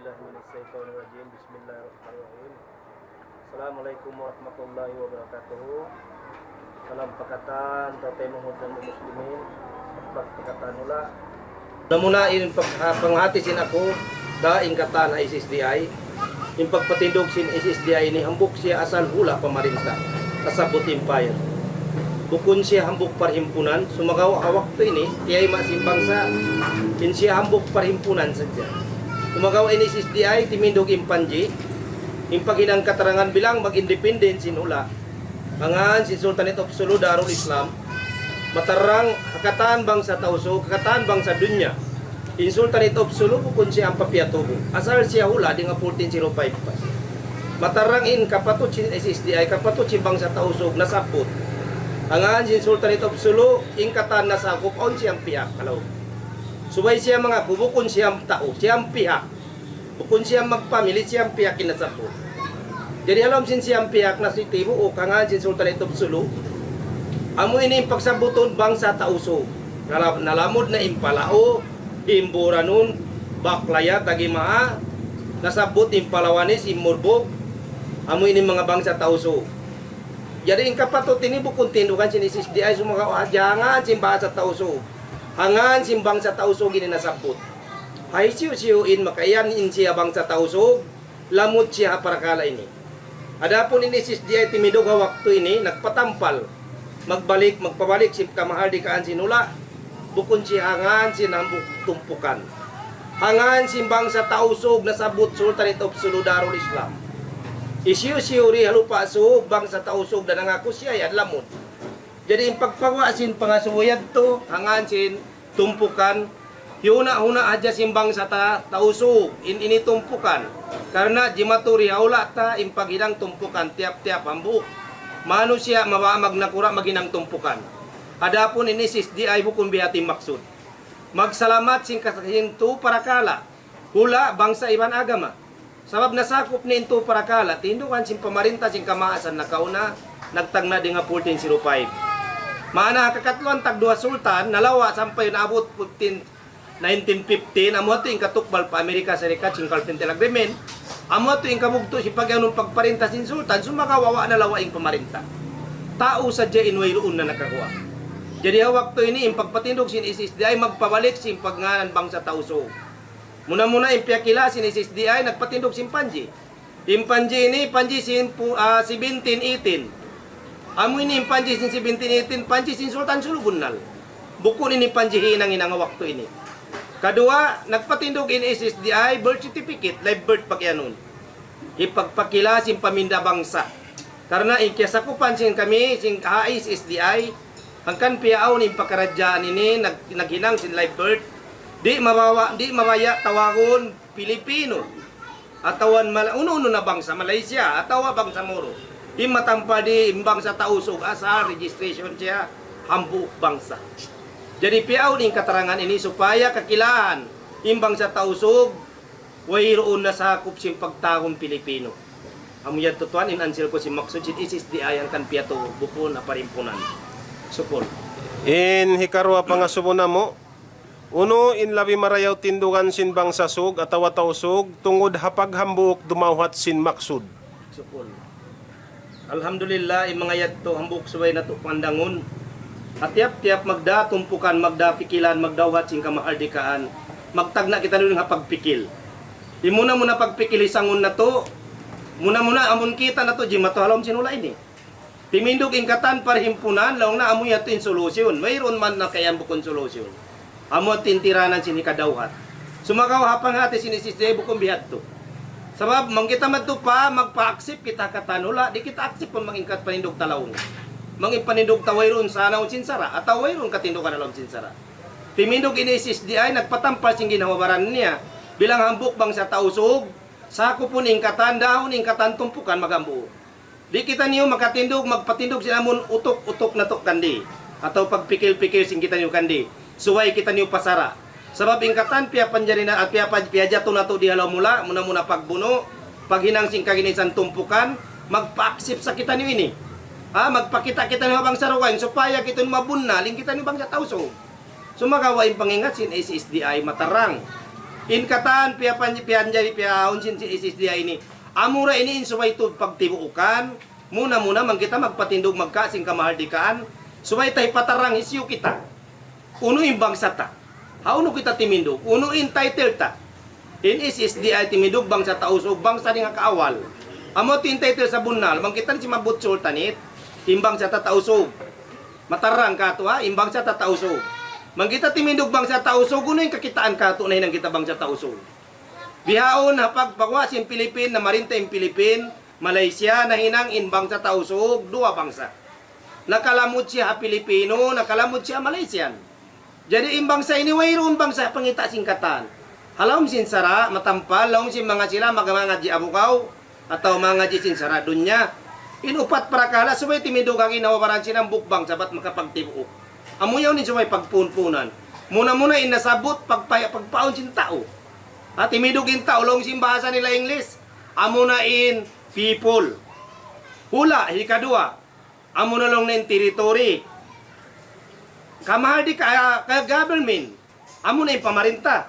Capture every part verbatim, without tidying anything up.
Bismillahirrahmanirrahim. Bismillahirrahmanirrahim. Assalamualaikum warahmatullahi wabarakatuh. Salam pa katan, tau taymanghud namu' muslimin, pa katan hula'. Muna-muna in pag-, ah, panghati sin aku, da in katan ha S S D I. In pagpatindug sin S S D I ini hambuuk siya asal hula' pamarinta, nasabbut empire. Bukun siya hambuuk parhimpunan, sumagawa' ha waktu ini, tiyayma' sin bangsa, in siya hambuuk parhimpunan sadja. Sumagawa' in S S D I, timindug in panji, in paghinang katarangan bilang mag-independent sin hula'. Hangkan sin Sultanate of Sulu Darul Islam, matarrang ha katan bangsa Tausug, ha katan bangsa dunya. In Sultanate of Sulu bukun siya ampa piyatubu'. Asal siya hula' dayn ha fourteen zero five pa. Matarrang in kapatut sin S S D I, kapatut sin bangsa Tausug, nasabbut. Hangkan sin Sultanate of Sulu, in katan nasakup, awn siyam pihak, kalaw. Subay siya mangaku, bukun siyam tau, siyam pihak. Bukun siyam magpamili, siyam pihak in nasabbut. Jadi, ha lawm sin siyam pihak na si tibuuk, hangkan sin Sultanate of Sulu, amu ini in pagsabbutun bangsa Tausug. Nala-, nalamud na in Palau, in Buranun, Baklaya, Tagimaha, nasabbut in Palawanis, in Murbug, amu ini manga bangsa Tausug. Jadi, in kapatut ini bukun tindugan sin S S D I, sumagawa' ha jangan sin bahasa Tausug. Hangkan sin bangsa Tausug ini nasabbut. Ha hisiyu-siyu in makaiyan in siya bangsa Tausug, lamud siya ha parakala' ini. Adapun in S S D I timindug ha waktu ini, nagpatampal. Magbalik, magpabalik sin kamahardikaan sin hula'. Bukun siya hangkan sin hambuuk tumpukan. Hangkan sin bangsa Tausug nasabbut Sultanate of Sulu Darul Islam. Hisiyu-siyu di ha Lupa' Sug, bangsa Tausug, da nangaku siya yan, lamud. Jadi, in pagpaguwa' sin pangasubu yadtu, hangkan sin tumpukan, hiyuna-huna hadja sin bangsa ta, Tausug, in ini tumpukan. Karna' jimatu di ha hula' ta, in paghinang tumpukan, tiyap-tiyap hambuuk manusiya' mabaya' magnakura' maghinang tumpukan. Adapun in S S D I bukun biya' ha yan in maksud. Magsalamat sin kasaksian tu parakala', hula', bangsa iban agama. Sabab nasakup niya in tu parakala', tindugan sin pamarinta sin kamaasan nakauna, nagtagna' dayn ha fourteen zero five. Maana ha kakatluan tagduwa sultan, nalawa' sampay naabut fourteen, nineteen fifteen, amu yadtu in katukbal pa Amerika Serikat sin Carpenter Agreement, amu yadtu in kabugtu' sin pag-iyanun pagparinta sin sultan, sumagawa' wa' nalawa' in pamarinta. Tau sadja in wayruun na nakaguwa'. Jadi ha waktu ini, in pagpatindug sin S S D I, magpabalik sin pagngānan bangsa Tausug. Muna-muna in piyakila sin S S D I, nagpatindug sin panji. In panji ini, panji sin pu-, ah, seventeen eighteen. Amu ini in panji sin seventeen eighteen, panji sin Sultan Sulu bunnal. Bukun ini panji hinang-hinang ha waktu ini. Kaduwa, nagpatindug in S S D I, birth certificate, live birth pag-iyanun. Hipagpakila sin paminda bangsa. Karna' in kiyasakupan sin kami, sin H I S S D I, hangkan piyaawn in pakaradjaan ini, nag-, naghinang sin live birth, di' mabawa-, di' mabaya' tawagun Pilipino. Atawa Mal-, unu-unu na bangsa, Malaysia, atawa bangsa Moro. In matampal di, in bangsa Tausug, asal registration siya, hambuuk bangsa. Jadi, piyaawn in katarangan ini supaya kakilahan, in bangsa Tausug, wayruun nasakup sin pagtawagun Pilipino. Amu yadtu tuwan in ansil ku sin maksud sin S S D I hangkan piyatubu', bukun ha parimpunan. Sukul. In hikaruwa pangasubu namu', unu in labi marayaw tindugan sin bangsa Sug atawa Tausug tungud ha paghambuuk dumawhat sin maksud. Sukul. Alhamdulillah, in manga yadtu hambuuk subay natu' pandangun. Ha tiyap-tiyap magdā tumpukan, magdā pikilan, magdawhat sin kamahardikaan, magtagna' kitaniyu dayn ha pagpikil. In muna-muna pagpikil hisangun natu', muna-muna amun kita' natu' jimatu ha lawm sin hula' ini. Timindug in katan parhimpunan, laung na amu yadtu in solution. Wayruun man na kaiyan bukun solution. Amu yadtu in tiranan sin hikadawhat. Sumagawa' ha panghati sin S S D I bukun bihadtu. Sabab, bang kita madtu pa, magpa-accept kita katan hula', di' kita accept pun bang in kat panindug ta laung. Bang in panindug ta wayruun sanaun sin sara', atawa wayruun katindugan ha lawm sin sara'. Timindug in S S D I, nagpatampal sin ginhawa-baran niya. Bilang hambuuk bangsa Tausug, sakupun in katan, dahun in katan tumpukan maghambuuk. Di' kitaniyu makatindug, magpatindug sin amun utuk-utuk natu' kandi. Atawa pagpikil-pikil sin kitaniyu kandi. Subay kitaniyu pa sara'. Sabab in katan piyapanjari na, at piyapa-, piyajatu natu' di ha lawm hula', muna-muna pagbunu', paghinang sin kaginisan tumpukan, magpa-accept sa kitaniyu ini. Ha, magpakita' kitaniyu ha bangsa dugaing, supaya kitaniyu mabunnal, in kitaniyu bangsa Tausug. Sumagawa' in pangingat sin S S D I matarrang. In katan piyapan-, piyanjari, piyahaun sin, sin S S D I ini. Amura ini in subay tuud pagtibuukan. Muna-muna bang kita magpatindug magkasin kamahardikaan. Subay ta hipatarrang hisiyu kita. Unu in bangsa ta. Hawnu kita timindug. Unu in title ta. In S S D I timindug bangsa Tausug, bangsa dayn ha kaawal. Amu tuud in title sabunnal. Bang kita ini simabut sultanate, in bangsa ta Tausug. Matarrang katu', ha, in bangsa ta Tausug. Bang kita timindug bangsa Tausug, unu in kakitaan katu' nahinang kita bangsa Tausug. Bihaun ha pagpaguwa' sin Pilipin, namarinta in Pilipin, Malaysia, nahinang in bangsa Tausug, duwa bangsa. Nakalamud siya ha Pilipino, nakalamud siya ha Malaysian. Jadi in bangsa ini wayruun bangsa pangita' sin katan. Ha lawm sin sara', matampal, laung sin manga sila, mag-, mangadji' Abukaw, atawa mangadji' sin sara' dunya. In upat parakala' subay timindug ha ginhawa-baran sin hambuuk bangsa bat makapagtibuuk. Amu yaun in subay pagpunpunan. Muna-muna in nasabut pagpa-, pagpaawn sin tau. Ha, timindug in tau, laung sin bahasa nila English. Amuna in people. Hula', hikaduwa. Amuna laung niya in territory. Kamahardika-, ah, ka-, government. Amuna in pamarinta.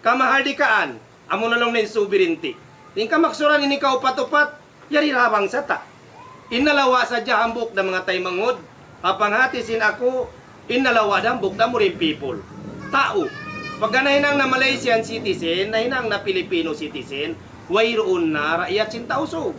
Kamahardikaan. Amuna laung niya in sovereignty. In kamaksuran ini kaupat-upat, yari ra bangsa ta. In nalawa' sadja hambuuk da manga taymanghud, ha panghati sin aku, in nalawa' da hambuuk da amu ra in people. Tau. Pagka nahinang na Malaysian citizen, nahinang na Filipino citizen, wayruun na raayat sin Tausug.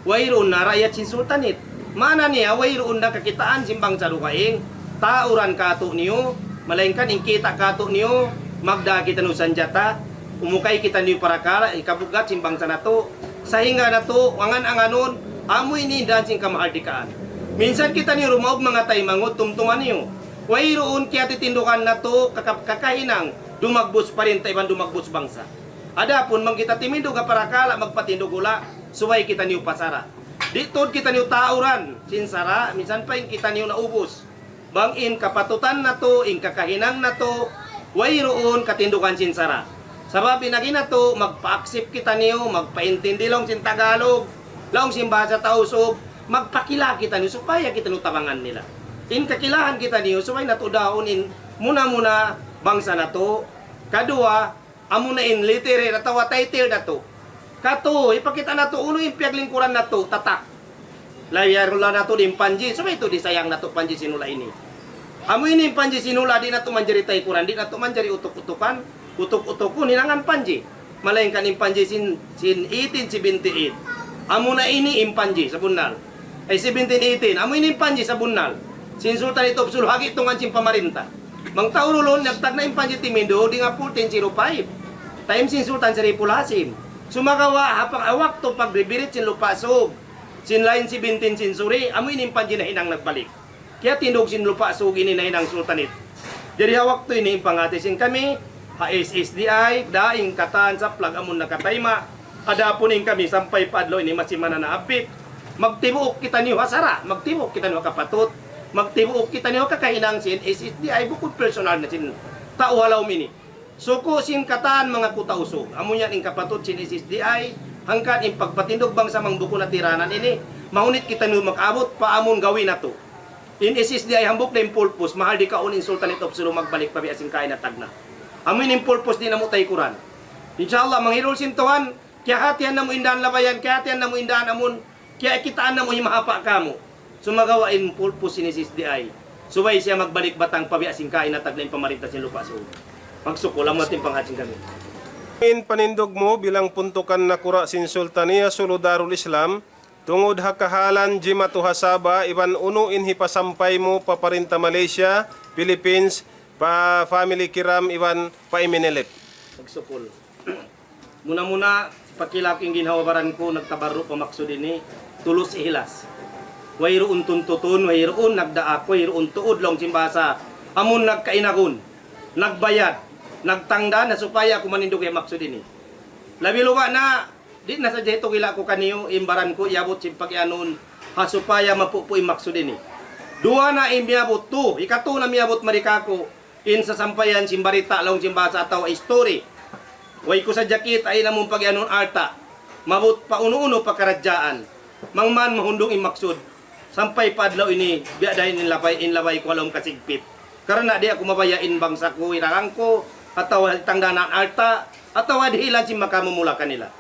Wayruun na raayat sin sultanate. Maana niya, wayruun na kakitaan sin bangsa dugaing. Tauran katu' niyu, malaingkan in kita' katu' niyu, magdā kitaniyu sanjata, umukay kitaniyu parakala', hikabugat sin bangsa natu'. Sahingga natu', angan-anganun, amu ini in dān sin kamahardikaan. Minsan kitaniyu dumaug manga taymanghud, tumtuma niyu. Wayruun kiyatitindugan natu', kaka-, kakahinang, dumagbus parinta iban dumagbus bangsa. Adapun bang kita timindug ha parakala', magpatindug hula', subay kitaniyu pa sara'. Di' tuud kitaniyu tauran sin sara', minsan pa in kitaniyu naubus. Bang in kapatutan natu', in kakahinang natu', wayruun katindugan sin sara'. Sabab in agi natu', magpa-accept kitaniyu, magpaintindi laung sin Tagalog, laung sin bahasa Tausug, magpakila kitaniyu, supaya kitaniyu tabangan nila. In kakilahan kitaniyu, subay natu' dāhun in muna-muna bangsa natu'. Kaduwa, amuna in literate atawa title natu'. Katu', hipakita' natu' unu in piyaglingkuran natu', tatak. Layar hula' natu' di' in panji, subay tuud di' sayang natu' panji sin hula' ini. Amu ini in panji sin hula', di' natu' manjari taykuran, di' natu' manjari utuk-utukan, utuk-utukun, hinangan panji. Malaingkan in panji sin, sin eighteen seventy-eight. Amuna ini in panji, sabunnal. Ay, seventeen eighteen. Amu ini in panji sabunnal. Sin Sultanate of Sulu, ha gi'tungan sin pamarinta. Bang tau duun, nagtagna' in panji timindug dayn ha fourteen zero five. Time sin Sultan Shariful Hashim. Sumagawa', ha pag-, ha waktu pagbibirit sin Lupa' Sug, sin lain seventeen century, amu ini in panji nahinang nagbalik. Kiyatindug sin Lupa' Sug ini nahinang sultanate. Jari ha waktu ini in panghati sin kami, ha S S D I, dayn katan saplag amun nakatayma', adapun in kami sampay pa adlaw ini masi mananahabbit. Magtibuuk kitaniyu ha sara', magtibuuk kitaniyu ha kapatut, magtibuuk kitaniyu ha kakahinang sin S S D I, bukun personal na sin tau ha lawm ini. Suku' sin katan manga kuta usug. Amu yan in kapatut sin S S D I, hangkan in pagpatindug bangsa bang bukun na tiranan ini, mahunit kitaniyu makaabut pa amun gawi natu'. In S S D I hambuuk da in purpose, mahardikaun in Sultanate of Sulu magbalik pa biya' sin kaina tagna'. Amu in purpose di' namu' taykuran. Insha Allah, manghirul sin Tuhan, kiyahatihan namu' in dān labayan, kiyahatihan namu' in dān amun, kiyakitaan namu' himahapa' kāmu'. Sumagawa' in purpose sin S S D I, subay siya magbalik batang pa biya' sin kaina tagna' in pamarinta sin Lupa' Sug. Magsukul, amu in panghati sin kami. In panindug mu bilang puntukan nakura' sin Sultania Sulu Darul Islam, tungud ha kahalan jimatu ha Sabah, iban unu in hipasampay mu pa parinta Malaysia, Philippines, pa family Kiram, iban pa M N L F. Magsukul. Muna-muna, pakila' ku in ginhawa-baran ku, nagtabarru' pa maksud ini, tulus ihlas. Wayruun tuntutun, wayruun nagdaak, wayruun tuud laung sin bahasa. Amun nagkainagun, nagbayad, nagtangdan, na supaya aku manindug ha maksud ini. Labi luba' na, di' na sadja hitukila' ku kaniyu, in baran ku, iyabut sin pagiyanun, ha supaya mapupu' in maksud ini. Duwa na in miyabut tu, hikatu na miyabut mari kāku', in sasampayan sin barita' laung sin bahasa atawa history. Way ku sadja kita' in amun pagiyanun alta'. Maabut pa unu-unu pakaradjaan. Bang man mahundung in maksud. Sampay pa adlaw ini, biya' da in labay, in labay ku ha lawm kasigpit. Karna' di' aku mabaya' in bangsa ku, hiragang ku, atawa tangganan alta', atawa dihilan sin makamumula kanila.